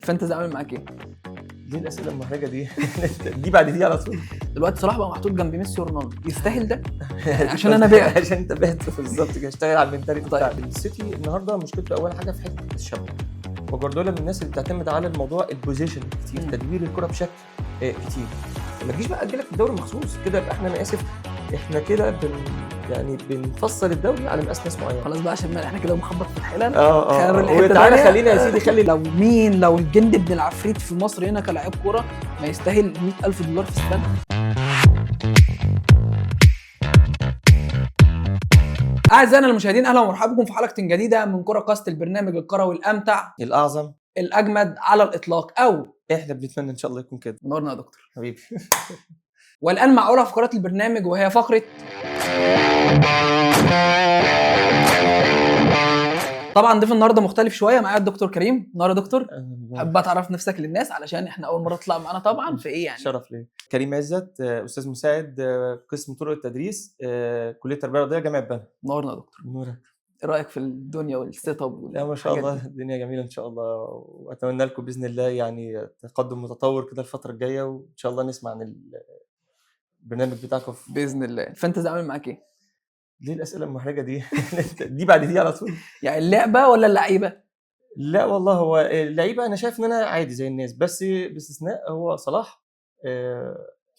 ال fantasy عامل معاك ايه؟ ليه الاسئلة المحرجة دي؟ دي بعد دي على طول. دلوقتي صلاح بقى محطوط جنب ميسي ورونالدو، يستاهل ده؟ عشان انا بعت. عشان انت بعت بالظبط كده. اشتغل على ال mentality طيب. بتاعتك. السيتي النهارده مشكلته اول حاجة في حتة التشبع، وجوارديولا من الناس اللي بتعتمد على الموضوع ال position كتير، تدوير الكره بشكل كتير. ما تجيش بقى اجلك الدوري مخصوص كده، يبقى احنا، انا اسف، احنا كده يعني بنفصل الدوري على مقاس ناس معينة. خلاص بقى، عشان ما احنا كده بنخبط في الحلل. اه خلينا وتعالى الحتة خلينا يا سيدي، خلي لو مين، لو الجند ابن العفريت في مصر هنا كلاعب كورة ما يستاهل $100,000 في السنة. اعزائنا المشاهدين، اهلا ومرحبا بكم في حلقة جديدة من كره كاست، البرنامج الكروي الامتع الاعظم الاجمد على الاطلاق، او احنا بنتمنى ان شاء الله يكون كده. نورنا يا دكتور حبيبي. والان مع اولى فقرات البرنامج، وهي فقره طبعا ضيف النهارده مختلف شوية، معايا الدكتور كريم. النهارده يا دكتور، حابب اتعرف نفسك للناس علشان احنا اول مرة تطلع معانا طبعا، في ايه يعني؟ شرف ليا. كريم عزت، استاذ مساعد قسم طرق التدريس، كليه التربية الرياضية جامعه بنها. نورنا يا دكتور. نورك. ايه رايك في الدنيا وال set up؟ لا ما شاء الله الدنيا جميلة ان شاء الله، واتمنى لكم باذن الله يعني تقدم متطور كده الفترة الجاية، وان شاء الله نسمع عن البرنامج بتاعكم باذن الله. ال fantasy عامل معاك ايه؟ ليه الاسئلة المحرجة دي؟ دي بعد دي على طول. يعني اللعبة ولا اللعيبة؟ لا والله، هو اللعيبة انا شايف ان انا عادي زي الناس، بس باستثناء هو صلاح.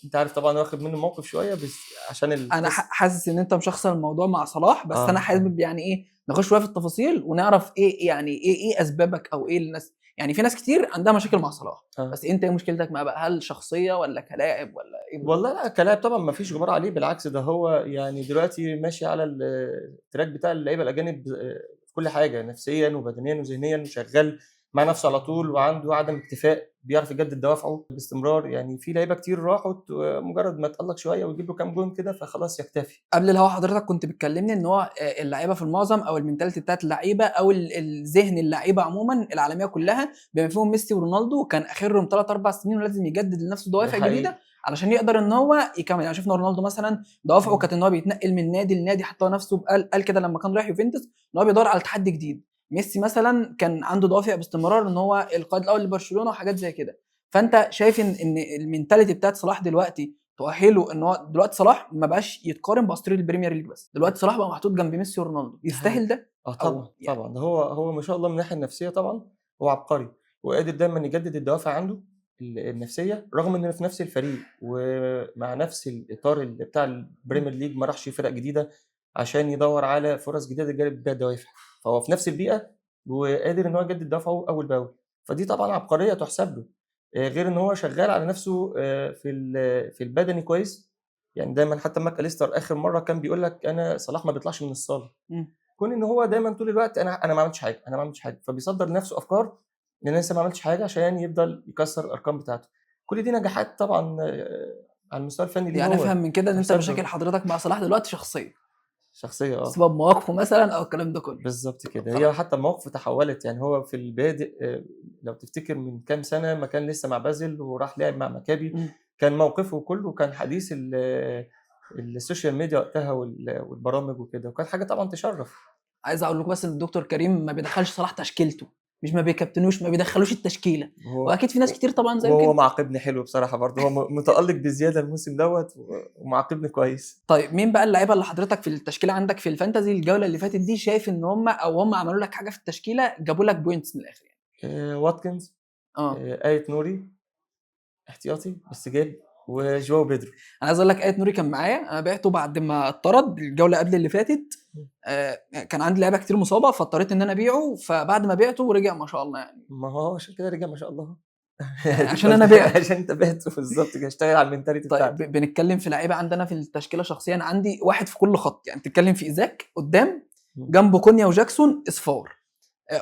انت عارف طبعا واخد منه موقف شوية، بس عشان انا حاسس ان انت مشخصن الموضوع مع صلاح، بس انا حابب يعني ايه نخش شوية في التفاصيل ونعرف ايه يعني ايه اسبابك، او ايه الناس، يعني في ناس كتير عندها مشاكل مع صلاح، بس انت ايه مشكلتك معاه بقى؟ هل شخصية ولا كلاعب ولا ايه؟ والله لا، كلاعب طبعا ما فيش غبار عليه، بالعكس ده هو يعني دلوقتي ماشي على ال track بتاع اللعيبة الاجانب في كل حاجة، نفسيا وبدنيا وذهنيا، شغال مع نفسه على طول، وعنده عدم اكتفاء، بيعرف يجدد دوافعه باستمرار. يعني في لعيبة كتير راحت مجرد ما تألق شوية ويجيب له كام جون كده فخلاص يكتفي. قبل الهوا حضرتك كنت بتكلمني ان هو اللعيبة في المعظم، او ال mentality بتاعت اللعيبة، او الذهن اللعيبة عموما العالمية كلها بما فيهم ميسي ورونالدو، كان اخرهم 3-4 سنين ولازم يجدد لنفسه دوافع جديدة علشان يقدر ان هو يكمل. يعني شفنا رونالدو مثلا دوافعه كانت ان هو بيتنقل من نادي لنادي، حتى هو نفسه قال كده لما كان رايح يوفنتوس ان هو بيدور على تحدي جديد. ميسي مثلا كان عنده دوافع باستمرار ان هو القائد الاول لبرشلونة وحاجات زي كده. فانت شايف ان ال mentality بتاعت صلاح دلوقتي تؤهله ان هو دلوقتي صلاح ما بقاش يتقارن باساطير البريمير ليج، بس دلوقتي صلاح بقى محطوط جنب ميسي ورونالدو، يستاهل ده؟ طبعا يعني. طبعا، ده هو ما شاء الله من الناحية النفسية طبعا هو عبقري، وقادر دايما يجدد الدوافع عنده النفسية، رغم انه في نفس الفريق ومع نفس الاطار اللي بتاع البريمير ليج، ما راحش فرق جديدة عشان يدور على فرص جديدة يجرب بيها الدوافع، فهو في نفس البيئة وقادر ان هو يجدد دوافعه اول باول، فدي طبعا عبقرية تحسب له. غير ان هو شغال على نفسه في البدني كويس، يعني دايما حتى ماك اليستر اخر مرة كان بيقول لك انا صلاح ما بيطلعش من الصاله، كون ان هو دايما طول الوقت انا ما عملتش حاجة، انا ما عملتش حاجة، فبيصدر لنفسه افكار ان انا لسه ما عملتش حاجة عشان يفضل يكسر الارقام بتاعته. كل دي نجاحات طبعا على المستوى الفني. يعني افهم من كده ان انت مشاكل حضرتك مع صلاح دلوقتي شخصية شخصية بسبب مواقفه مثلا او الكلام ده كله. بالظبط كده، هي حتى مواقفه تحولت. يعني هو في البادئ لو تفتكر من كام سنة ما كان لسه مع بازل وراح لعب مع مكابي، كان موقفه كله كان حديث ال social media وقتها والبرامج وكده، وكانت حاجة طبعا تشرف. عايز اقول لكم بس ان الدكتور كريم ما بيدخلش صلاح تشكيلته، مش ما بيكابتنوش، ما بيدخلوش التشكيلة، واكيد في ناس كتير طبعا زي كده. وهو معاقبني حلو بصراحة برضه، هو متالق بزيادة الموسم دوت ومعاقبني كويس. طيب مين بقى اللعيبة اللي حضرتك في التشكيلة عندك في ال fantasy الجولة اللي فاتت دي شايف ان هم او هم عملوا لك حاجة في التشكيلة جابوا لك points من الاخر يعني؟ واتكنز، آية نوري احتياطي بس جاب، وجواو بيدرو. انا عايز اقول لك آية نوري كان معايا، انا بعته بعد ما اتطرد الجولة قبل اللي فاتت، كان عندي لعيبة كتير مصابه فاضطريت ان انا ابيعه، فبعد ما بعته رجع ما شاء الله يعني. ما هو عشان كده رجع ما شاء الله عشان انا بعت. عشان انت بعته بالظبط كده، اشتغل على ال mentality بتاعتك. طيب بنتكلم في لعيبة عندنا في التشكيلة شخصيا، عندي واحد في كل خط، يعني تتكلم في ايزاك قدام، جنبه كونيا وجاكسون اصفار،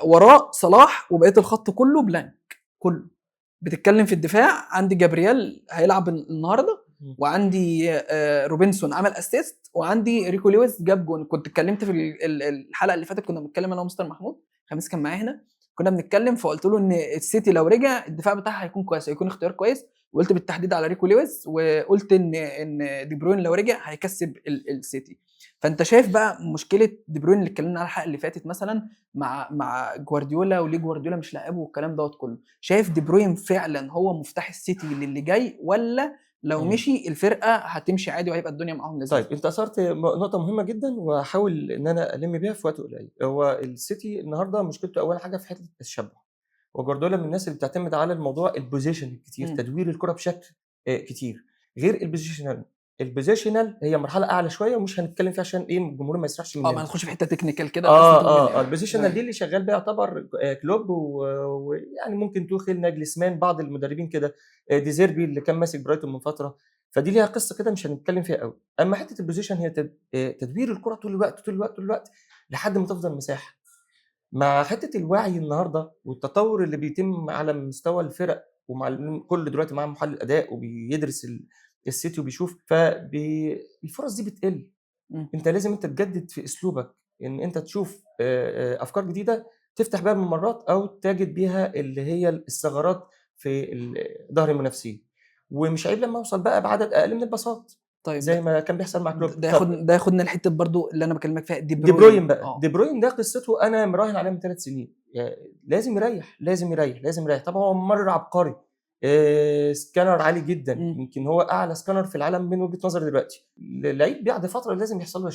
وراه صلاح، وبقية الخط كله blank كله. بتتكلم في الدفاع عندي جابرييل هيلعب النهارده، وعندي روبنسون عمل assist، وعندي ريكو لويس جاب جون. كنت اتكلمت في الحلقة اللي فاتت، كنا بنتكلم انا ومستر محمود خميس كان معايا هنا، كنا بنتكلم فقلت له ان السيتي لو رجع الدفاع بتاعها هيكون كويس، هيكون اختيار كويس، وقلت بالتحديد على ريكو لويس، وقلت ان دي بروين لو رجع هيكسب السيتي. فانت شايف بقى مشكلة دي بروين اللي اتكلمنا عليها الحلقة اللي فاتت مثلا مع جوارديولا، وليه جوارديولا مش لاعبه والكلام دوت كله، شايف دي بروين فعلا هو مفتاح السيتي للي جاي، ولا لو مشي الفرقة هتمشي عادي وهيبقى الدنيا معاهم لذيذة؟ طيب انت اثرت نقطة مهمة جدا، وهحاول ان انا الم بيها في وقت قليل. هو السيتي النهارده مشكلته اول حاجة في حتة التشبع، وجوارديولا من الناس اللي بتعتمد على الموضوع ال possession الكتير، تدوير الكره بشكل كتير، غير ال positional. ال positional هي مرحلة اعلى شوية ومش هنتكلم فيها عشان ايه الجمهور ما يسرحش مننا. ما نخش في حتة technical كده. ال positional دي اللي شغال بيها يعتبر كلوب ويعني ممكن توخيل، ناجلسمان، بعض المدربين كده، ديزيربي اللي كان ماسك برايتون من فترة، فدي ليها قصة كده مش هنتكلم فيها قوي. اما حتة ال possession هي تدوير الكره طول الوقت طول الوقت طول الوقت لحد ما تفضل مساحة. مع حتة الوعي النهارده والتطور اللي بيتم على مستوى الفرق، ومع كل دلوقتي معاه محلل اداء وبيدرس السيتي وبيشوف، فالفرص دي بتقل. انت لازم انت تجدد في اسلوبك، ان انت تشوف افكار جديدة تفتح بيها الممرات او تجد بيها اللي هي الثغرات في ظهر المنافسين. ومش عيب لما اوصل بقى بعدد اقل من الباصات. طيب زي ما كان بيحصل مع كلوب. ده ياخدنا الحتة برضو اللي انا بكلمك فيها، دي بروين بقى. دي بروين ده قصته انا مراهن عليه من 3 سنين، لازم يريح لازم يريح لازم يريح. طبعا هو ممرر عبقري، سكانر عالي جدا، يمكن هو اعلى سكانر في العالم من وجهه نظري دلوقتي. اللعيب بعد فترة لازم يحصل له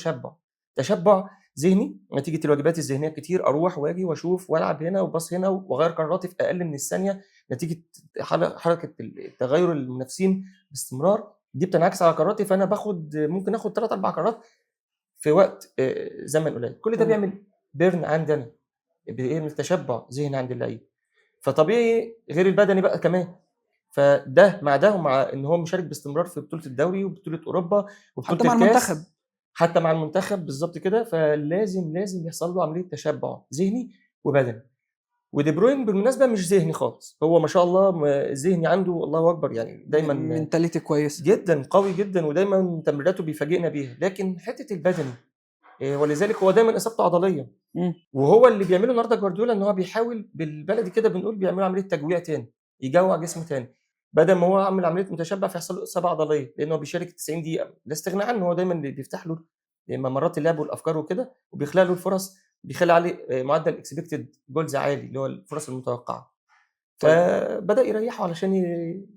تشبع ذهني نتيجة الواجبات الذهنية كتير، اروح واجي واشوف والعب هنا وباص هنا واغير قراراتي في اقل من الثانية نتيجة حركة تغير المنافسين باستمرار، دي بتنعكس على قراراتي، فانا باخد ممكن اخد 3-4 قرارات في وقت زمن قليل. كل ده بيعمل burn عندنا، بيعمل تشبع ذهني عند اللعيب، فطبيعي غير البدني بقى كمان. فده مع ده، ومع ان هو مشارك باستمرار في بطوله الدوري وبطولة اوروبا وبطولة حتى مع المنتخب، حتى مع المنتخب بالظبط كده. فلازم يحصل له عملية تشبع ذهني وبدني. ودي بروين بالمناسبة مش ذهني خالص، هو ما شاء الله ذهني عنده الله اكبر، يعني دايما mentality كويس جدا، قوي جدا، ودايما تمريراته بيفاجئنا بيها. لكن حتة البدني، ولذلك هو دايما اصابته عضلية. وهو اللي بيعمله النهارده جوارديولا ان هو بيحاول بالبلدي كده بنقول بيعملوا عملية تجويع تاني، يجوع جسمه تاني، بدل ما هو عامل عملية متشبع فيحصل له اصابه عضلية، لان هو بيشارك 90 دقيقة لا استغناء عنه، هو دايما اللي بيفتح له ممرات اللعب والافكار وكده، وبيخلق له الفرص، بيخلي عليه معدل expected goals عالي اللي هو الفرص المتوقعة. فبدا يريحه علشان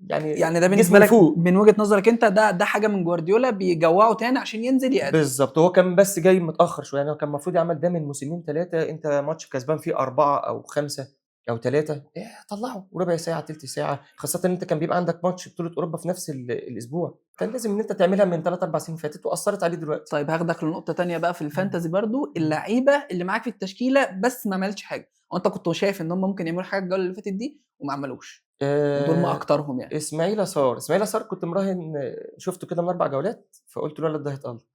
يعني ده بالنسبة لك من وجهه نظرك انت ده حاجة من جوارديولا بيجوعه تاني عشان ينزل يأدي. بالظبط، هو كان بس جاي متاخر شوية، يعني هو كان المفروض يعمل ده من موسمين 3. انت ماتش كسبان فيه 4 أو 5 أو 3، طلعه ربع ساعة تلت ساعة، خاصة ان انت كان بيبقى عندك ماتش بطوله اوروبا في نفس الاسبوع، كان لازم ان انت تعملها من 3-4 سنين فاتت، واثرت عليه دلوقتي. طيب هاخدك لنقطة ثانية بقى في ال fantasy برضو، اللعيبة اللي معاك في التشكيلة بس ما عملتش حاجة، وانت كنت شايف ان هم ممكن يعملوا حاجة الجولة اللي فاتت دي وما عملوش، ودول ما اكترهم يعني. اسماعيل صار كنت مراهن، شفته كده من 4 جولات، فقلت له ده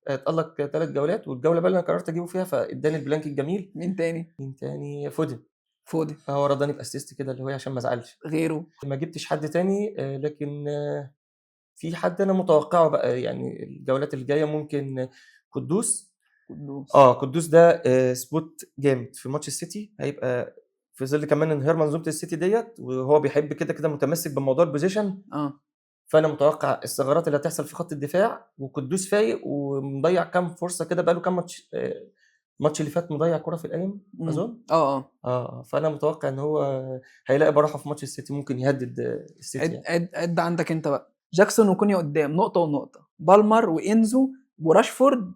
هيتالق 3 جولات، والجوله بقى اللي انا قررت اجيبه فيها فاداني ال blank الجميل. مين تاني؟ فودن. فهو رضاني ب assist كده اللي هو عشان ما ازعلش. غيره ما جبتش حد تاني، لكن في حد انا متوقعه بقى يعني الجولات الجاية، ممكن قدوس. قدوس ده spot جامد في ماتش السيتي، هيبقى في ظل كمان انهيار منظومة السيتي ديت، وهو بيحب كده كده متمسك بموضوع ال possession. فانا متوقع الثغرات اللي هتحصل في خط الدفاع، وقدوس فايق ومضيع كام فرصة كده، بقى له كام ماتش، الماتش اللي فات مضيع كرة في القايم اظن. فانا متوقع ان هو هيلاقي براحة في ماتش السيتي، ممكن يهدد السيتي. عد عد عندك انت بقى جاكسون وكونيا قدام، نقطة ونقطة، بالمر وانزو وراشفورد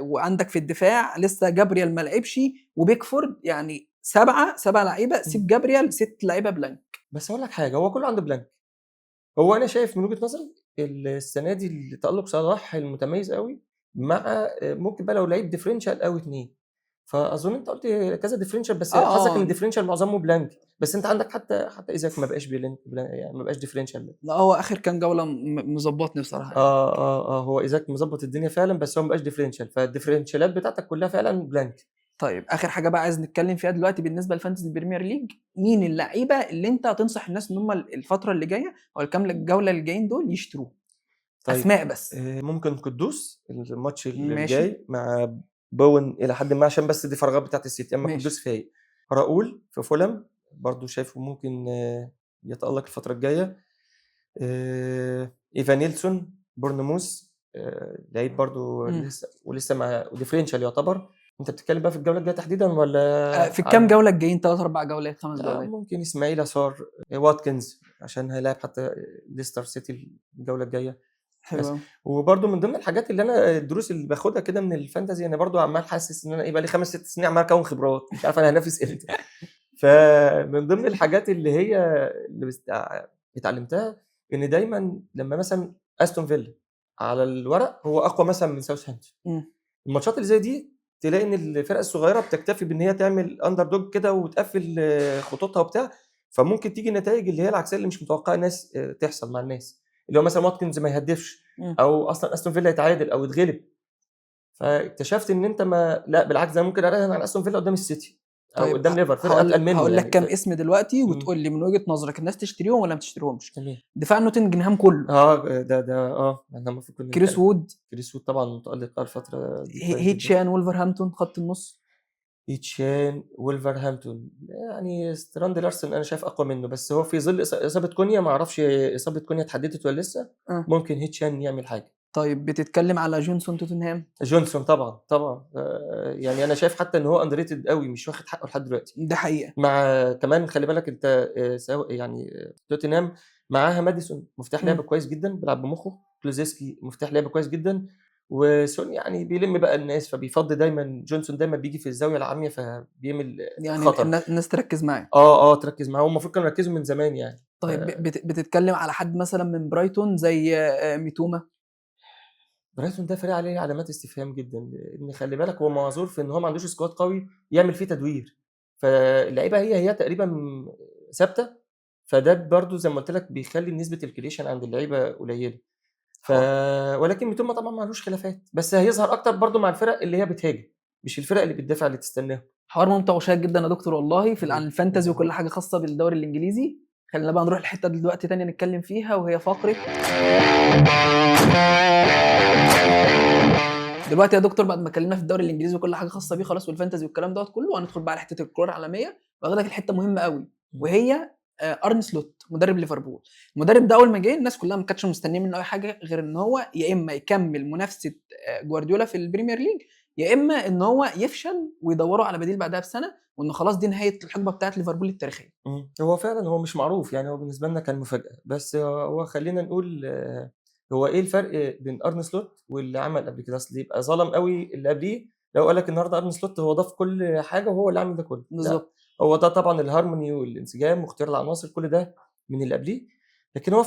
وعندك في الدفاع لسه جابريال ما لعبش وبيكفورد، يعني 7 لعيبة، سيب جابريال 6 لعيبة blank. بس اقول لك حاجة، هو كله عنده blank. هو انا شايف من وجهه نظري السنة دي تالق صلاح المتميز قوي، مع ممكن بقى لو لعيب differential او 2، فاظن انت قلت كذا differential، بس حظك ان ال differential معظمه blank، بس انت عندك حتى ايزاك ما بقاش blank، يعني ما بقاش differential. لا هو اخر كام جولة مظبطني بصراحة. هو ايزاك مظبط الدنيا فعلا، بس هو ما بقاش differential، فال differential ات بتاعتك كلها فعلا blank. طيب اخر حاجة بقى عايز نتكلم فيها دلوقتي بالنسبة ل fantasy Premier League، مين اللعيبة اللي انت هتنصح الناس ان هم الفترة اللي جاية او الكام جولة اللي جايين دول يشتروه؟ طيب. اسماء بس. ممكن قدوس الماتش اللي جاي مع بوين الى حد ما، عشان بس دي فراغات بتاعت السيتي. اما قدوس فايق. راؤول في فولهام برضو شايفه ممكن يتالق الفترة الجاية. ايفانيلسون بورنموث. لعيب برضه إمم. لسه ولسه ما differential يعتبر. أنت بتتكلم بقى في الجولة الجاية تحديدًا والّا في الكام على جولة الجايين 3، 4 جولات، 5 لأ، جولات؟ ممكن إسماعيل صار، واتكنز عشان هيلاعب حتى ليستر سيتي الجولة الجاية حلو بس. أوي. وبرضه من ضمن الحاجات اللي أنا الدروس اللي باخدها كده من ال fantasy، أنا برضه عمّال حاسس إن أنا إيه، بقى لي 5، 6 سنين عمّال أكوّن خبرات، مش عارف أنا هانافس إمتى. فمن ضمن الحاجات اللي هي اللي اتعلمتها، إن دايمًا لمّا مثلًا أستون فيلا على الورق هو أقوى مثلًا من ساوثهامبتون، الماتشات اللي زي دي تلاقي إن الفرق الصغيرة بتكتفي بإن هي تعمل underdog كده وتقفّل خطوطها وبتاع، فممكن تيجي النتايج اللي هي العكسية اللي مش متوقعة الناس تحصل مع الناس، اللي هو مثلًا واتكنز ما يهدفش، أو أصلًا أستون فيلا يتعادل أو يتغلب. فاكتشفت إن أنت ما لأ بالعكس، ده أنا ممكن أراهن على أستون فيلا قدام السيتي أو طيب قدام ليفر، فرقة أتقل منه هاقول لك يعني كام اسم دلوقتي وتقول لي من وجهة نظرك الناس تشتريهم والّا ما تشتريهمش. دفاع نوتنجهام كله. ده إحنا المفروض كنا كريس نتكلم. وود. كريس وود طبعًا متألق بقى الفترة دي كويس جداً. هيتشان وولفرهامبتون خط النص. هيتشان وولفرهامبتون، يعني ستراند لارسن أنا شايف أقوى منه، بس هو في ظل إصابة كونيا، ما أعرفش إصابة كونيا اتحددت والّا لسه، ممكن هيتشان يعمل حاجة. طيب بتتكلم على جونسون توتنهام؟ جونسون طبعًا، طبعًا. يعني أنا شايف حتى إن هو underrated قوي، مش واخد حقه لحد دلوقتي. ده حقيقة. مع كمان خلي بالك أنت، سواء توتنهام معاها ماديسون مفتاح لعب كويس جدًا، بيلعب بمخه، كلوزيسكي مفتاح لعب كويس جدًا، وسون بيلم بقى الناس، فبيفضي دايمًا، جونسون دايمًا بيجي في الزاوية العامية فبيعمل خطر. الناس تركز معاه. تركز معاه، والمفروض كانوا يركزوا من زمان. طيب، بتتكلم على حد مثلًا من برايتون زي، ميتوما؟ برايتون ده فريق عليه علامات استفهام جدًا، لإن خلي بالك هو معذور في إن هو ما عندوش squad قوي يعمل فيه تدوير، فاللعيبة هي تقريبًا ثابتة، فده برضه زي ما قلت لك بيخلي نسبة ال creation عند اللعيبة قليلة. ولكن ميتوما طبعًا ما عليهوش خلافات، بس هيظهر أكتر برضه مع الفرق اللي هي بتهاجم، مش الفرق اللي بتدافع اللي تستناهم. حوار ممتع وشيق جدًا يا دكتور والله عن ال fantasy وكل حاجة خاصة بالدوري الإنجليزي. خلينا بقى نروح الحتة دلوقتي تانية نتكلم فيها، وهي فقرة دلوقتي يا دكتور. بعد ما اتكلمنا في الدوري الإنجليزي وكل حاجة خاصة بيه خلاص وال fantasy والكلام دوت كله، هندخل بقى على حتة الكورة العالمية، واخدك الحتة مهمة قوي، وهي، أرن سلوت مدرب ليفربول. المدرب ده أول ما جه الناس كلها ما كانتش مستنية منه أي حاجة غير إن هو يا إما يكمل منافسة، جوارديولا في البريمير ليج، يا إما إن هو يفشل ويدوروا على بديل بعدها بسنة، وإن خلاص دي نهاية الحقبة بتاعت ليفربول التاريخية. هو فعلاً هو مش معروف، هو بالنسبة لنا كان مفاجأة، بس هو خلينا نقول، هو إيه الفرق بين أرن سلوت واللي عمل قبل كده؟ أصل يبقى ظلم قوي اللي قبليه لو قال لك النهارده أرن سلوت هو ضاف كل حاجة وهو اللي عامل ده كله. لا، هو ده طبعاً الهارموني والانسجام واختيار العناصر كل ده من اللي قبليه، لكن هو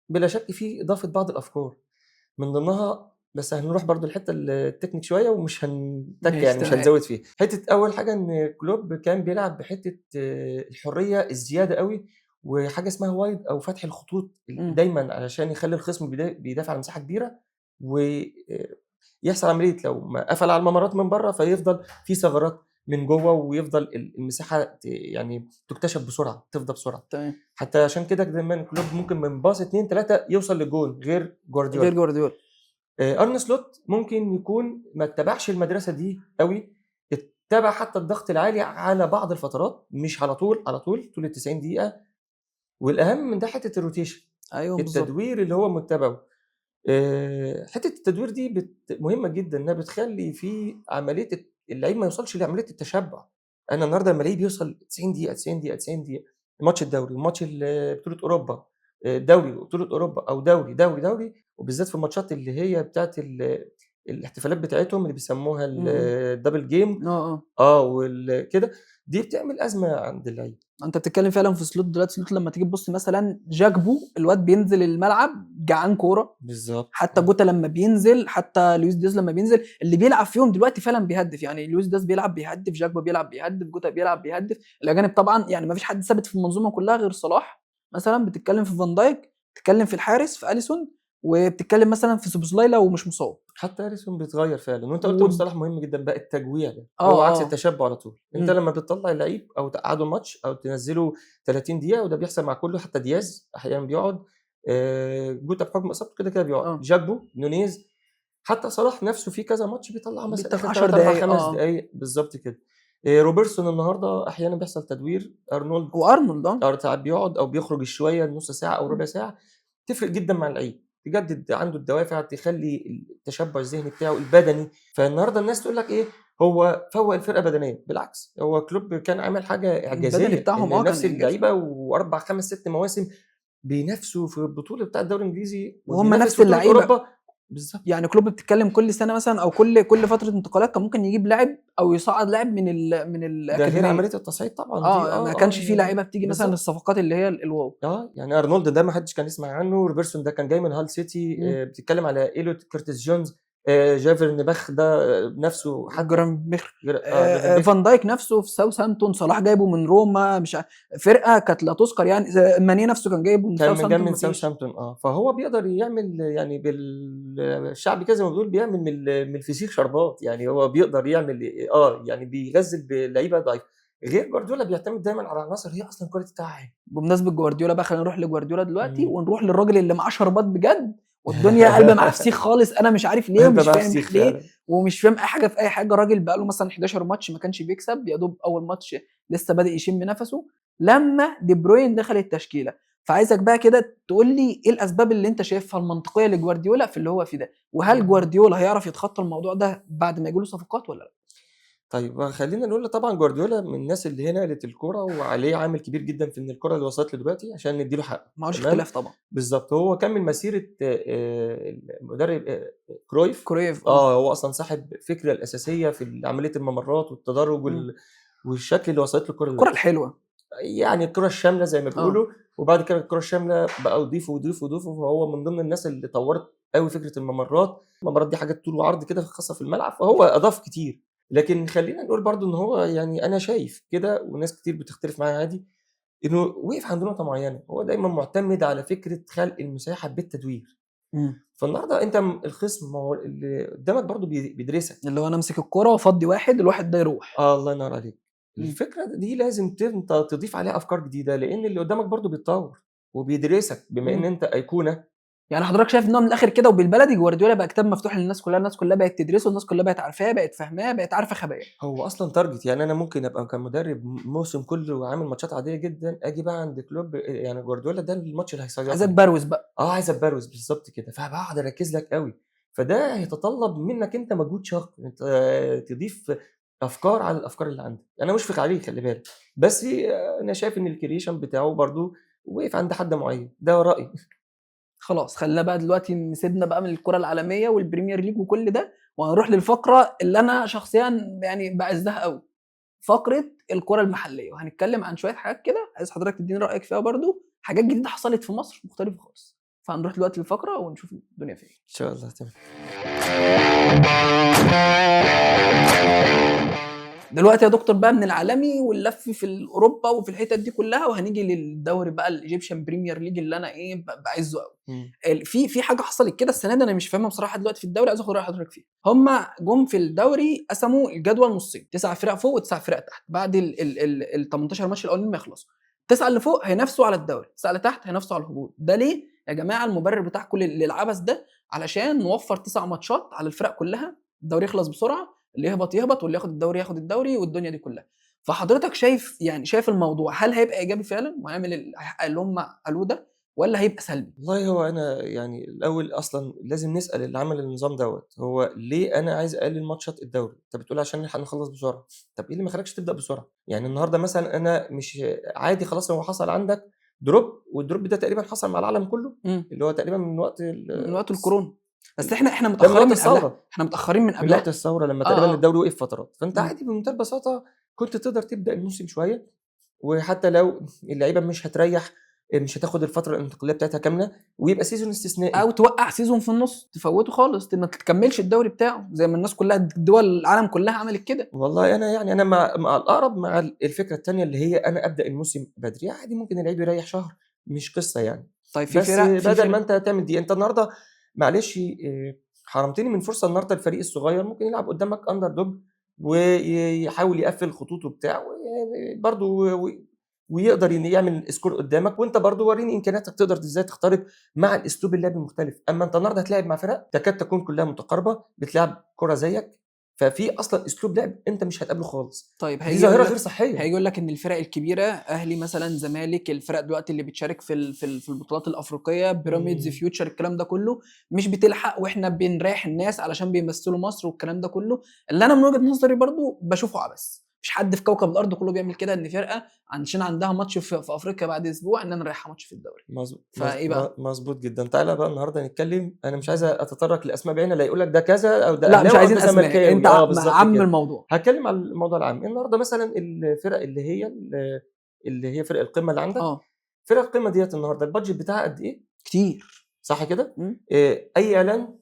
بلا شك في إضافة بعض الأفكار من ضمنها، بس هنروح برضو الحتة التكنيك شوية ومش هنتك مش هنزود فيها. حتة أول حاجة إن كلوب كان بيلعب بحتة، الحرية الزيادة قوي، وحاجة اسمها وايد أو فتح الخطوط دايماً علشان يخلي الخصم بيدافع على مساحة كبيرة، ويحصل عملية لو ما قفل على الممرات من بره فيفضل في ثغرات من جوه، ويفضل المساحة تكتشف بسرعة، تفضى بسرعة. حتى عشان كده دايماً كلوب ممكن من باص 2 3 يوصل للجون غير جوارديولا. غير جوارديولا. أرن سلوت ممكن يكون ما اتبعش المدرسة دي قوي، اتبع حتى الضغط العالي على بعض الفترات، مش على طول، على طول طول ال 90 دقيقة. والأهم من ده حتة ال rotation. التدوير اللي هو متبعه. حتة التدوير دي مهمة جداً، إنها بتخلي في عملية اللعيب ما يوصلش لعملية التشبع. أنا النهاردة لما اللعيب يوصل 90 دقيقة، 90 دقيقة، 90 دقيقة، ماتش الدوري وماتش بطولة أوروبا، دوري وبطولة أوروبا، أو دوري، دوري، دوري، وبالذات في الماتشات اللي هي بتاعت الاحتفالات بتاعتهم اللي بيسموها ال double game. كده، دي بتعمل أزمة عند اللعيب. أنت بتتكلم فعلاً في سلوت دلوقتي. سلوت لما تيجي تبص مثلاً جاكبو الواد بينزل الملعب جعان كورة. حتى جوتا لما بينزل، حتى لويس دياز لما بينزل، اللي بيلعب فيهم دلوقتي فعلاً بيهدف. لويس دياز بيلعب بيهدف، جاكبو بيلعب بيهدف، جوتا بيلعب بيهدف. الأجانب طبعاً ما فيش حد ثابت في المنظومة كلها غير صلاح مثلاً. بتتكلم في فان دايك، بتتكلم في الحارس في أليسون، وبتتكلم مثلاً في سوبوسلاي لو مش مصاب. حتى أليسون بيتغير فعلاً. وأنت قلت مصطلح مهم جداً بقى، التجويع ده. هو عكس التشبع على طول. أنت لما بتطلع اللعيب أو تقعده ماتش أو تنزله 30 دقيقة، وده بيحصل مع كله، حتى دياز أحياناً بيقعد، جوتا بحكم إصابته كده كده بيقعد. جاكبو، نونيز، حتى صلاح نفسه في كذا ماتش بيطلع مثلاً بيطلع آخر 10 تلات، أربع، دقايق. 5 دقايق بالظبط كده. روبرتسون النهارده أحياناً بيحصل تدوير، أرنولد وأرنولد، ساعات بيقعد أو بيخرج شوية نص ساعة أو ربع ساعة، تفرق جداً مع اللعيب. تجدد عنده الدوافع، تخلي التشبع الذهني بتاعه البدني. فالنهارده الناس تقول لك ايه، هو فوق الفرقة بدنيا، بالعكس هو كلوب كان عامل حاجة اعجازيه، البدني بتاعهم ان نفس كان إعجازي. اللعيبة واربع خمس ست مواسم بينافسوا في البطولة بتاع الدوري الانجليزي وهم وبينافس نفس في بطوله اللعيبة. اوروبا بالظبط. يعني كلوب بتتكلم كل سنة مثلا او كل فترة انتقالات كان ممكن يجيب لاعب او يصعد لاعب من ده غير الاكاديمية. عملية التصعيد طبعا دي. ما كانش في لعيبة بتيجي مثلا بالظبط. الصفقات اللي هي ال wow. يعني ارنولد ده ما حدش كان يسمع عنه، روبرتسون ده كان جاي من هال سيتي، بتتكلم على ايلوت، كورتيس جونز، جافرنبخ ده نفسه حتى جرافنبرخ، جرافنبرخ. فان دايك نفسه في ساوثهامبتون، صلاح جايبه من روما، مش فرقه كانت لا تذكر يعني. ماني نفسه كان جايبه من كان من جاي ساوثهامبتون، من مفيش. ساوثهامبتون. فهو بيقدر يعمل يعني بالشعب كده زي ما بيقول، بيعمل من الفسيخ شربات يعني، هو بيقدر يعمل يعني بيغزل بلعيبه ضعيفة. غير جوارديولا بيعتمد دايما على عناصر هي اصلا ال quality بتاعها عالي. بمناسبة جوارديولا بقى خلينا نروح لجوارديولا دلوقتي، ونروح للراجل اللي معاه شربات بجد والدنيا قلبه معاه فسيخ خالص. انا مش عارف ليه قلبه ومش معاه فاهم فسيخ ليه فعلاً. ومش فاهم اي حاجة في اي حاجة. راجل بقى له مثلا 11 ماتش ما كانش بيكسب، يا دوب اول ماتش لسه بادئ يشم نفسه لما دي بروين دخل التشكيلة. فعايزك بقى كده تقول لي ايه الاسباب اللي انت شايفها المنطقية لجوارديولا في اللي هو فيه ده، وهل جوارديولا هيعرف يتخطى الموضوع ده بعد ما يجيله صفقات ولا لا؟ طيب خلينا نقول طبعا جوارديولا من الناس اللي هي نقلت الكورة وعليه عامل كبير جدا في ان الكورة اللي وصلت له دلوقتي، عشان نديله حقه. ما هوش تمام؟ اختلاف طبعا. بالظبط، هو كمل مسيره المدرب كرويف. كرويف، هو اصلا صاحب الفكرة الاساسية في عملية الممرات والتدرج والشكل اللي وصلت له الكورة الكورة دلوقتي. الحلوة. يعني الكره الشاملة زي ما بيقولوا، وبعد كده الكره الشاملة بقى يضيفوا ويضيفوا ويضيفوا، فهو من ضمن الناس اللي طورت قوي فكرة الممرات. الممرات دي حاجات طول وعرض كده خاصة في الملعب، فهو اضاف كتير. لكن خلينا نقول برضو ان هو يعني انا شايف كده وناس كتير بتختلف معايا عادي، انه وقف عند نقطة معينة. هو دايما معتمد على فكرة خلق المساحة بالتدوير. فالنهارده انت الخصم ما هو اللي قدامك برضو بيدرسك، اللي هو انا امسك الكورة وافضي واحد، الواحد ده يروح. الله ينور عليك. الفكرة دي لازم انت تضيف عليها افكار جديدة، لان اللي قدامك برضو بيتطور وبيدرسك، بما ان انت ايقونة. يعني حضرتك شايف ان هو من الاخر كده وبالبلدي جوارديولا بقى كتاب مفتوح للناس كلها، الناس كلها بقت تدرسه، الناس كلها بقت عارفاه، بقت فاهماه، بقت عارفه خباياه. هو اصلا target. يعني انا ممكن ابقى كمدرب موسم كله وعامل ماتشات عادية جدا، اجي بقى عند كلوب يعني جوارديولا ده الماتش اللي هيصيحني. عايز اتبروز بقى. عايز اتبروز بالظبط كده، فبقعد اركز لك قوي. فده هيتطلب منك انت مجهود شاق، انت تضيف افكار على الافكار اللي عندك. انا مشفق عليه خلي بالك، بس انا شايف ان ال creation بتاعه برضو وقف عند حد معين، ده رايي. خلاص خلينا بقى دلوقتي نسيبنا بقى من الكرة العالمية والبريمير ليج وكل ده، وهنروح للفقرة اللي أنا شخصياً بعزها قوي، فقرة الكرة المحلية. وهنتكلم عن شوية حاجات كده عايز حضرتك تديني رأيك فيها برضو، حاجات جديدة حصلت في مصر مختلفة خالص. فهنروح دلوقتي للفقرة ونشوف الدنيا فين. إن شاء الله. تمام. دلوقتي يا دكتور بقى من العالمي واللف في اوروبا وفي الحتت دي كلها، وهنيجي للدوري بقى ال Egyptian Premier League اللي انا بعزه قوي. في حاجة حصلت كده السنة دي انا مش فاهمها بصراحة دلوقتي في الدوري، عايز اخد راي حضرتك فيها. هم جم في الدوري قسموا الجدول نصين، 9 فرق فوق و9 فرق تحت. بعد ال 18 ماتش الاولانيين ما يخلصوا، 9 اللي فوق هينافسوا على الدوري، 9 اللي تحت هينافسوا على الهبوط. ده ليه يا جماعة؟ المبرر بتاع كل العبث ده علشان نوفر 9 ماتشات على الفرق كلها، الدوري يخلص بسرعة، اللي يهبط يهبط واللي ياخد الدوري ياخد الدوري والدنيا دي كلها. فحضرتك شايف الموضوع هل هيبقى ايجابي فعلا وهيعمل هيحقق اللي هم قالوه ده، ولا هيبقى سلبي؟ والله هو انا الاول اصلا لازم نسال اللي عمل النظام دوت، هو ليه انا عايز اقلل ماتشات الدوري؟ انت بتقول عشان نلحق نخلص بسرعة، طب ايه اللي ما خلاكش تبدا بسرعة؟ النهارده مثلا انا مش عادي خلاص، هو حصل عندك drop، وال drop ده تقريبا حصل مع العالم كله، اللي هو تقريبا من وقت من وقت الكورونا. بس احنا ده من متاخرين وقت من قبلها. الثورة. احنا متاخرين من من قبلها. وقت الثورة لما تقريبا الدوري وقف فترات. فانت عادي بمنتهى البساطة كنت تقدر تبدا الموسم شوية، وحتى لو اللعيبة مش هتريح، مش هتاخد الفترة الانتقالية بتاعتها كاملة، ويبقى season استثنائي، او توقع season في النص تفوته خالص، ما تكملش الدوري بتاعه زي ما الناس كلها دول العالم كلها عملت كده. والله انا مع الاقرب مع الفكرة الثانية اللي هي انا ابدا الموسم بدري، عادي ممكن اللعيب يريح شهر، مش قصة يعني. طيب في بس فرق، في بدل فرق. ما انت تعمل دي، انت النهارده معلش، حرمتني من فرصة. النهارده الفريق الصغير ممكن يلعب قدامك underdog ويحاول يقفل خطوطه بتاعه برضه ويقدر يعمل score قدامك، وانت برضه وريني امكانياتك تقدر ازاي تخترق مع الاسلوب اللعب المختلف. اما انت النهارده هتلاعب مع فرق تكاد تكون كلها متقاربة، بتلعب كره زيك، ففي اصلا اسلوب لعب انت مش هتقابله خالص. طيب دي هيجي ظاهره يقول غير لك، صحية. هيجي يقول لك ان الفرق الكبيرة، اهلي مثلا، زمالك، الفرق دلوقتي اللي بتشارك في البطولات الافريقية، بيراميدز، فيوتشر، الكلام ده كله مش بتلحق، واحنا بنريح الناس علشان بيمثلوا مصر والكلام ده كله، اللي انا من وجهه نظري برضو بشوفه عبث. مش حد في كوكب الارض كله بيعمل كده، ان فرقه عشان عندها ماتش في افريقيا بعد اسبوع ان انا رايحة ماتش في الدوري. فايه بقى؟ مظبوط جدا. تعالى بقى النهارده نتكلم، انا مش عايز اتطرق لاسماء بعينها، لا يقول لك ده كذا او ده لا مش اهلاوي او عايزين ده اسماء، زملكاوي. انت بالظبط عم كده. الموضوع. هتكلم على الموضوع العام النهارده. مثلا الفرق اللي هي فرق القمه اللي عندك، فرق القمه ديت النهارده ال budget بتاعها قد ايه؟ كتير. صح كده؟ اي اعلان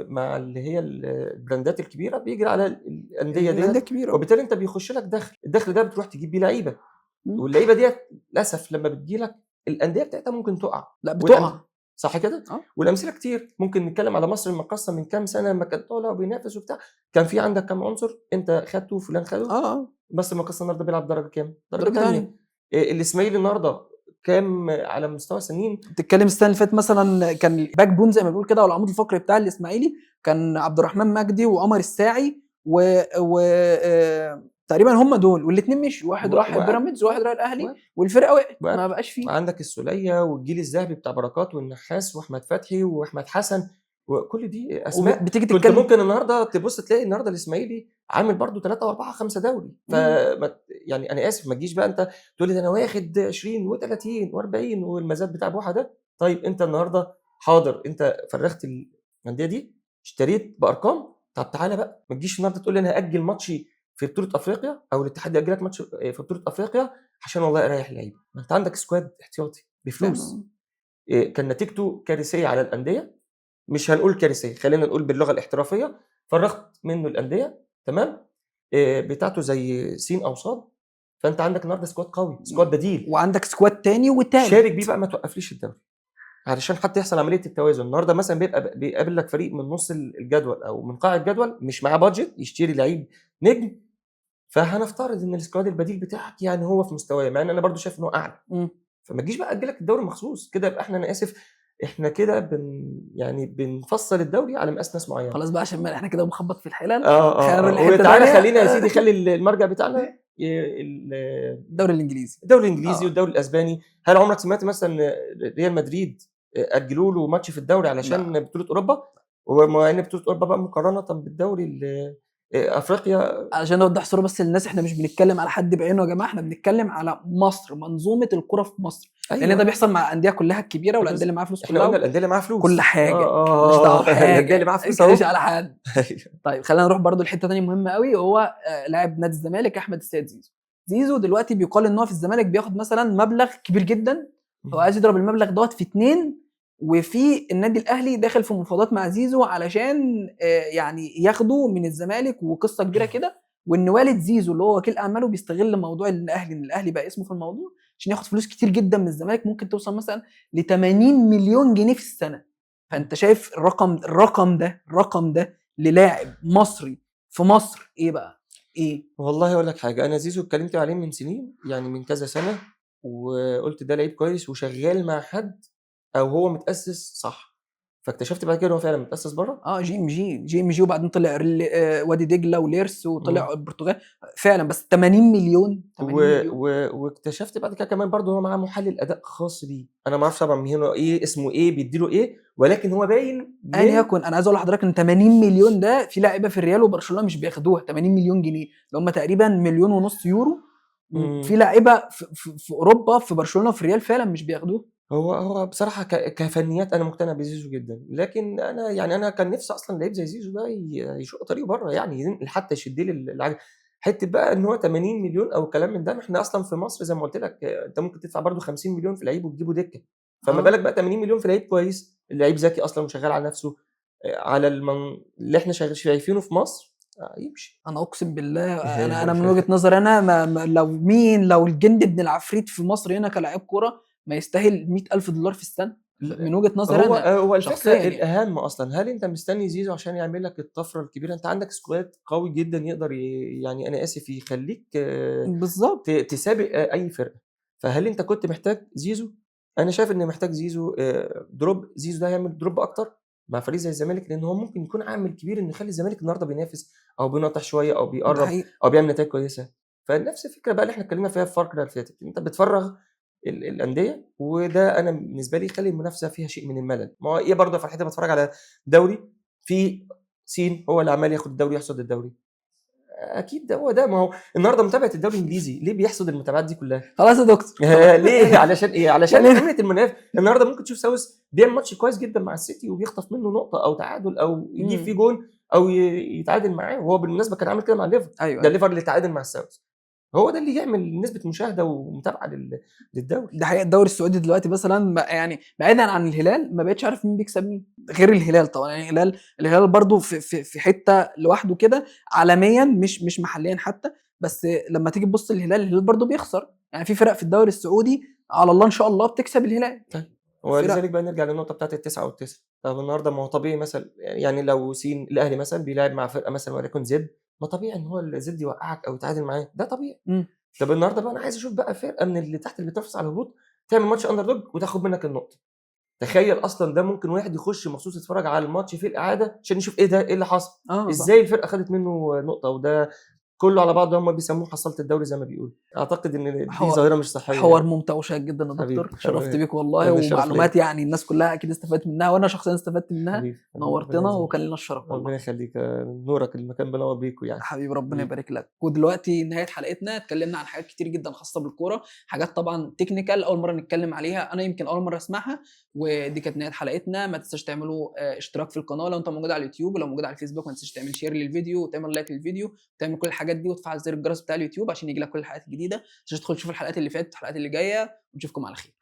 مع اللي هي البراندات الكبيرة بيجري على الاندية الاندية ديت، الكبيرة، وبالتالي انت بيخش لك دخل، الدخل ده بتروح تجيب بيه لعيبة، واللعيبة ديت للاسف لما بتجي لك الاندية بتاعتها ممكن تقع. لا بتقع. صح كده؟ والامثلة كتير، ممكن نتكلم على مصر المقاصه من كام سنة لما كان طالع وبينافس وبتاع، كان في عندك كام عنصر انت خدته وفلان خده. مصر المقاصه النهارده بيلعب درجه كام؟ درجه ثانية. الاسماعيلي النهارده كام على مستوى سنين؟ بتتكلم السنة اللي فاتت مثلا كان ال backbone زي ما بنقول كده، او العمود الفقري بتاع الاسماعيلي كان عبد الرحمن مجدي وقمر الساعي و تقريبا هم دول، والاثنين مشوا، واحد راح بيراميدز وواحد راح الاهلي، والفرقة وقعت، ما بقاش فيه. عندك السوليه والجيل الذهبي بتاع بركات والنحاس واحمد فتحي واحمد حسن، وكل دي اسماء بتيجي كنت تتكلم. ممكن النهارده تبص تلاقي النهارده الاسماعيلي عامل برده 3 و4 5 دوري. فما يعني انا اسف، ما تجيش بقى انت تقول لي ده انا واخد 20 و30 و40 والمزاد بتاع بوحه ده. طيب انت النهارده حاضر، انت فرغت الاندية دي، اشتريت بارقام، طب تعالى بقى ما تجيش النهارده تقول لي انا هاجل ماتشي في بطوله افريقيا، او الاتحاد ياجل لك ماتش في بطوله افريقيا عشان والله اريح اللعيبة. ما انت عندك squad احتياطي بفلوس. كان نتيجته كارثية على الاندية، مش هنقول كارثية، خلينا نقول باللغة الاحترافية، فرغت منه الاندية، تمام، بتاعته زي سين او صاد. فانت عندك النهارده squad قوي، squad بديل، وعندك squad تاني وتالت شارك بيه بقى، ما توقفليش الدوري علشان حتى يحصل عملية التوازن. النهارده مثلا بيبقى بيقابل لك فريق من نص الجدول او من قاع الجدول مش معاه budget يشتري لعيب نجم، فهنفترض ان ال squad البديل بتاعك يعني هو في مستواه، مع ان انا برضو شايف ان هو اعلى. فما تجيش بقى اجلك الدوري مخصوص كده، يبقى احنا انا اسف احنا كده يعني بنفصل الدوري على مقاس ناس معينة. خلاص بقى عشان احنا كده بنخبط في الحلال. وتعالى خلينا يا سيدي خلي المرجع بتاعنا الدوري الانجليزي، الدوري الانجليزي والدوري الاسباني. هل عمرك سمعت مثلا ريال مدريد اجلوا له ماتش في الدوري علشان بطوله اوروبا؟ ومع ان بطوله اوروبا بقى مقارنة بالدوري افريقيا. علشان نوضح صوره بس للناس، احنا مش بنتكلم على حد بعينه يا جماعة، احنا بنتكلم على مصر، منظومة الكره في مصر. أيوة. لان ده بيحصل مع الاندية كلها الكبيرة والاندية اللي معاها فلوس كلها. احنا قلنا الاندية اللي معاها فلوس كل حاجة، مش دعوه بحاجة، الاندية اللي معاها فلوس مش على حد. طيب خلينا نروح برضو لحته ثانية مهمة قوي، وهو لاعب نادي الزمالك احمد السيد زيزو. زيزو دلوقتي بيقال ان هو في الزمالك بياخد مثلا مبلغ كبير جدا، هو عايز يضرب المبلغ دوت في 2، وفي النادي الاهلي داخل في مفاوضات مع زيزو علشان يعني ياخده من الزمالك وقصة كبيرة كده. وان والد زيزو اللي هو وكيل اعماله بيستغل موضوع الاهلي، ان الاهلي بقى اسمه في الموضوع عشان ياخد فلوس كتير جدا من الزمالك، ممكن توصل مثلا ل 80 مليون جنيه في السنة. فانت شايف الرقم ده للاعب مصري في مصر ايه بقى؟ ايه؟ والله اقول لك حاجة، انا زيزو اتكلمت عليه من سنين، يعني من كذا سنة، وقلت ده لعيب كويس وشغال مع حد او هو متاسس صح، فاكتشفت بعد كده ان هو فعلا متاسس بره. جي ام جي وبعدين طلع وادي دجله وليرس وطلع البرتغال فعلا. بس 80 مليون، 80 مليون. واكتشفت بعد كده كمان برضه هو معاه محلل اداء خاص بيه، انا ما اعرفش طبعا هنا ايه اسمه، ايه بيديله ايه، ولكن هو باين ان يكن. انا عايز اقول لحضرتك ان 80 مليون ده في لاعيبه في الريال وبرشلونة مش بياخدوها 80 مليون جنيه، اللي هم تقريبا 1.5 مليون يورو. في لاعيبه في اوروبا، في برشلونة وفي الريال فعلا مش بياخدوها. هو بصراحة كفنيات انا مقتنع بزيزو جدا، لكن انا يعني انا كان نفسي اصلا لعيب زي زيزو ده يشق طريقه بره، يعني حتى يشد لي العجل. حتة بقى ان هو 80 مليون او كلام من ده، احنا اصلا في مصر زي ما قلت لك انت ممكن تدفع برده 50 مليون في لعيب وتجيبه دكه، فما بالك بقى 80 مليون في لعيب كويس، اللعيب ذكي اصلا وشغال على نفسه، على اللي احنا شايفينه في مصر يمشي. انا اقسم بالله انا من وجهه نظري انا ما لو مين، لو الجند ابن العفريت في مصر هنا كلاعب كورة ما يستاهل $100,000 في السنة من وجهه نظري. انا هو الفكرة يعني الاهم اصلا، هل انت مستني زيزو عشان يعمل لك الطفرة الكبيرة؟ انت عندك squad قوي جدا يقدر يعني انا اسف يخليك بالظبط تسابق اي فرقه. فهل انت كنت محتاج زيزو؟ انا شايف ان محتاج زيزو drop. زيزو ده هيعمل drop اكتر. مع فريق زي الزمالك، لان هو ممكن يكون عامل كبير انه يخلي الزمالك النهارده بينافس او بيناطح شوية او ده بيقرب حقيقي. او بيعمل نتائج كويسة. فنفس الفكرة بقى اللي احنا اتكلمنا فيها في الفقرة اللي فاتت، انت بتفرغ الاندية، وده انا بالنسبة لي يخلي المنافسة فيها شيء من الملل. ما هو ايه برضه فرحتي بتفرج على دوري في سين هو اللي عمال ياخد الدوري يحصد الدوري، اكيد ده هو ده. ما هو النهارده متابعه الدوري الانجليزي ليه بيحصد المتابعات دي كلها؟ خلاص يا دكتور. ليه؟ علشان ايه؟ علشان يعني قيمة المنافس. النهارده ممكن تشوف ساوث بيعمل ماتش كويس جدا مع السيتي وبيخطف منه نقطة او تعادل او يجيب فيه جون او يتعادل معاه، وهو بالمناسبة كان عامل كده مع الليفر. ده الليفر اللي تعادل مع الساوث، هو ده اللي يعمل نسبه مشاهده ومتابعة للدوري. ده حقيقة. الدوري السعودي دلوقتي مثلا يعني بعيدا عن الهلال ما بقتش عارف مين بيكسب مين غير الهلال طبعا. يعني الهلال برضو في حتة لوحده كده عالميا، مش محليا حتى. بس لما تيجي تبص للهلال، الهلال برضو بيخسر. يعني في فرق في الدوري السعودي على الله ان شاء الله بتكسب الهلال. طيب ولذلك بقى نرجع للنقطة بتاعت التسعة والتسعه. طب النهارده ما هو طبيعي مثلا، يعني لو سين الاهلي مثلا بيلعب مع فرقه مثلا وليكن زد، ما طبيعي ان هو الزد يوقعك او يتعادل معاه، ده طبيعي. طب النهارده بقى انا عايز اشوف بقى فرقه من اللي تحت اللي بتنافس على الهبوط تعمل ماتش underdog وتاخد منك النقطة. تخيل اصلا ده ممكن واحد يخش مخصوص يتفرج على الماتش في الاعادة عشان يشوف ايه ده، ايه اللي حصل، ازاي الفرقة خدت منه نقطة، وده كله على بعضه هم بيسموه حصلت الدوري زي ما بيقولوا. اعتقد ان دي ظاهره مش صحية. حوار ممتع وشيق جدا يا دكتور، شرفت بيك والله، ومعلومات يعني الناس كلها اكيد استفادت منها، وانا شخصيا استفدت منها. حبيبي. نورتنا وكان لنا الشرف والله. ربنا يخليك، نورك المكان بنور بيكوا يعني حبيبي، ربنا يبارك لك. ودلوقتي نهاية حلقتنا، اتكلمنا عن حاجات كتير جدا خاصة بالكورة، حاجات طبعا technical اول مرة نتكلم عليها، انا يمكن اول مرة اسمعها. ودي كانت نهاية حلقتنا. ما تنساش تعملوا اشتراك في القناة لو انت موجود على اليوتيوب، ولو موجود على الفيسبوك ما تنساش تعمل share للفيديو وتعمل like للفيديو وتعمل كل الحاجات دي، وتفعل زر الجرس بتاع اليوتيوب عشان يجيلك كل الحلقات الجديدة، عشان تدخل تشوف الحلقات اللي فاتت والحلقات اللي جاية. ونشوفكم على خير.